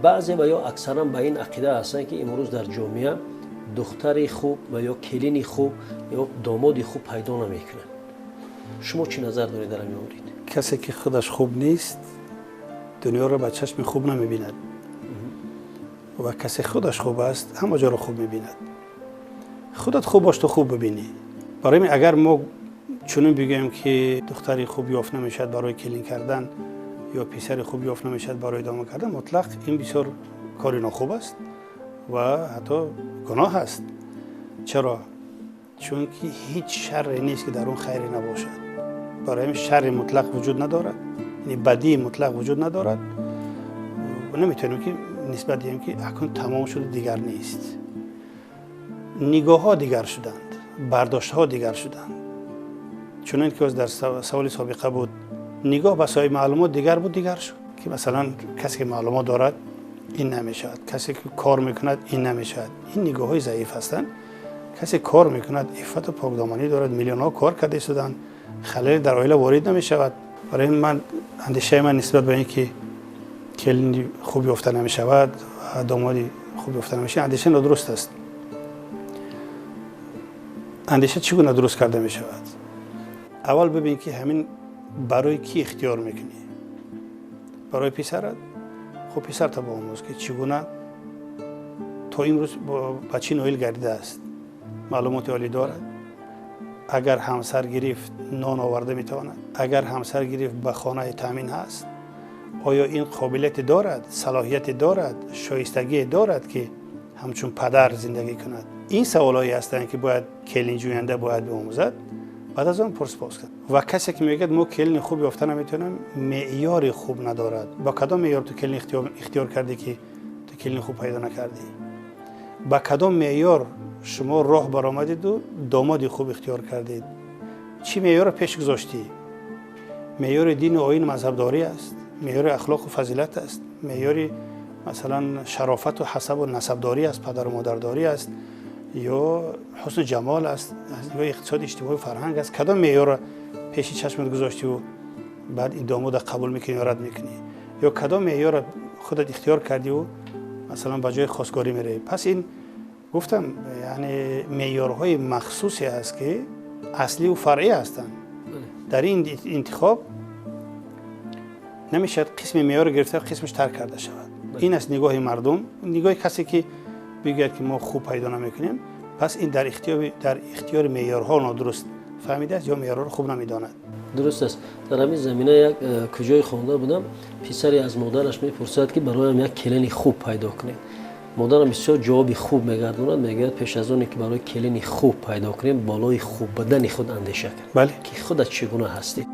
Баъзе ва ё аксаран ба ин ақида ҳастанд, ки имрӯз дар ҷомеа духтари хуб ва ё келини хуб ё домоди хуб пайдо намекунанд. Шумо чӣ назар доред дар ҳамин маврид? Касе ки худаш хуб нест, дунёро ба чашми хуб намебинад, ва касе худаш хуб аст, ҳама ҷоро хуб мебинад. Худат хуб бош, ту хуб бибинӣ. Барои агар мо чунин бигӯем, ки духтари хуб ёфт намешавад барои келин кардан ё писари хуб ёфт намешавад барои домод кардан, мутлақ ин бисёр кори нохуб аст ва ҳатто гуноҳ аст. Чаро? Чунки ҳеҷ шарре нест, ки дар он хайре набошад. Барои ҳамин шарри мутлақ вуҷуд надорад, яъне бадии мутлақ вуҷуд надорад. Наметавонем ки нисбат диҳем, ки акнун тамом шуду дигар нест. Нигоҳҳо дигар шуданд, бардоштҳо дигар шуданд. Чунон ки дар саволи собиқа буд, нигоҳ ба соҳиби маълумот дигар буд, дигар шуд, ки масалан касе ки маълумот дорад, ин намешавад, касе ки кор мекунад, ин намешавад. Ин нигоҳҳои заиф ҳастанд. Касе кор мекунад, иффату покдоманӣ дорад, миллионҳо кор карда истоданд, халале дар оила ворид намешавад. Барои ман, андешаи ман нисбат ба ин ки келини хуб ёфта намешавад ва домоди хуб ёфта намешавад, андеша нодуруст аст. Андеша чӣ гуна дуруст карда мешавад? Аввал бибин, ки ҳамин барои кӣ ихтиёр мекунӣ. Барои писарат? Хуб, писарта биомӯз, ки чӣ гуна то имрӯз ба чӣ ноил гардидааст, маълумоти олӣ дорад, агар ҳамсар гирифт, нон оварда метавонад, агар ҳамсар гирифт, ба хонаи таъмин ҳаст, оё ин қобилияте дорад, салоҳияте дорад, шоистагие дорад, ки ҳамчун падар зиндагӣ кунад? Ин саволҳое ҳастанд, ки бояд келинҷӯянда бояд биомӯзад, баъд аз он пурсупос кунад. Ва касе ки мегӯяд, мо келини хуб ёфта наметавонем, меъёри хуб надорад. Ба кадом меъёр ту келин ихтиёр кардӣ, ки ту келини хуб пайдо накардӣ? Ба кадом меъёр шумо роҳ баромадиду домоди хуб ихтиёр кардед? Чӣ меъёрро пеш гузоштӣ? Меъёри дину оину мазҳабдорӣ аст, меъёри ахлоқу фазилат аст, меъёри масалан шарофату ҳасабу насабдорӣ аст, падару модардорӣ аст ё ҳусну ҷамол аст, ё иқтисоди иҷтимоию фарҳанг аст? Кадом меъёрро пеши чашмат гузоштиву баъд ин домода қабул мекунӣ ё рад мекунӣ? Ё кадом меъёрро худат ихтиёр кардиву масалан ба ҷои хостгорӣ меравӣ? Пас ин гуфтам, яъне меъёрҳои махсусе аст, ки асливу фаръӣ ҳастанд. Дар ин интихоб намешавад қисми меъёрро гирифта, қисмаш тарк карда шавад. Ин аст нигоҳи мардум. Нигоҳи касе ки бигӯяд, ки мо хуб пайдо намекунем, пас ин дар ихтиёри меъёрҳо нодуруст фаҳмидааст ё меъёрҳоро хуб намедонад. Дуруст аст. Дар ҳамин замина як куҷое хонда будам, писаре аз модараш мепурсад, ки бароям як келини хуб пайдо кунед. Модарам бисёр ҷавоби хуб мегардонад, мегӯяд: пеш аз оне ки барои келини хуб пайдо кунем, болои хуб будани худ андеша кун, ки худат чӣ гуна ҳастӣ.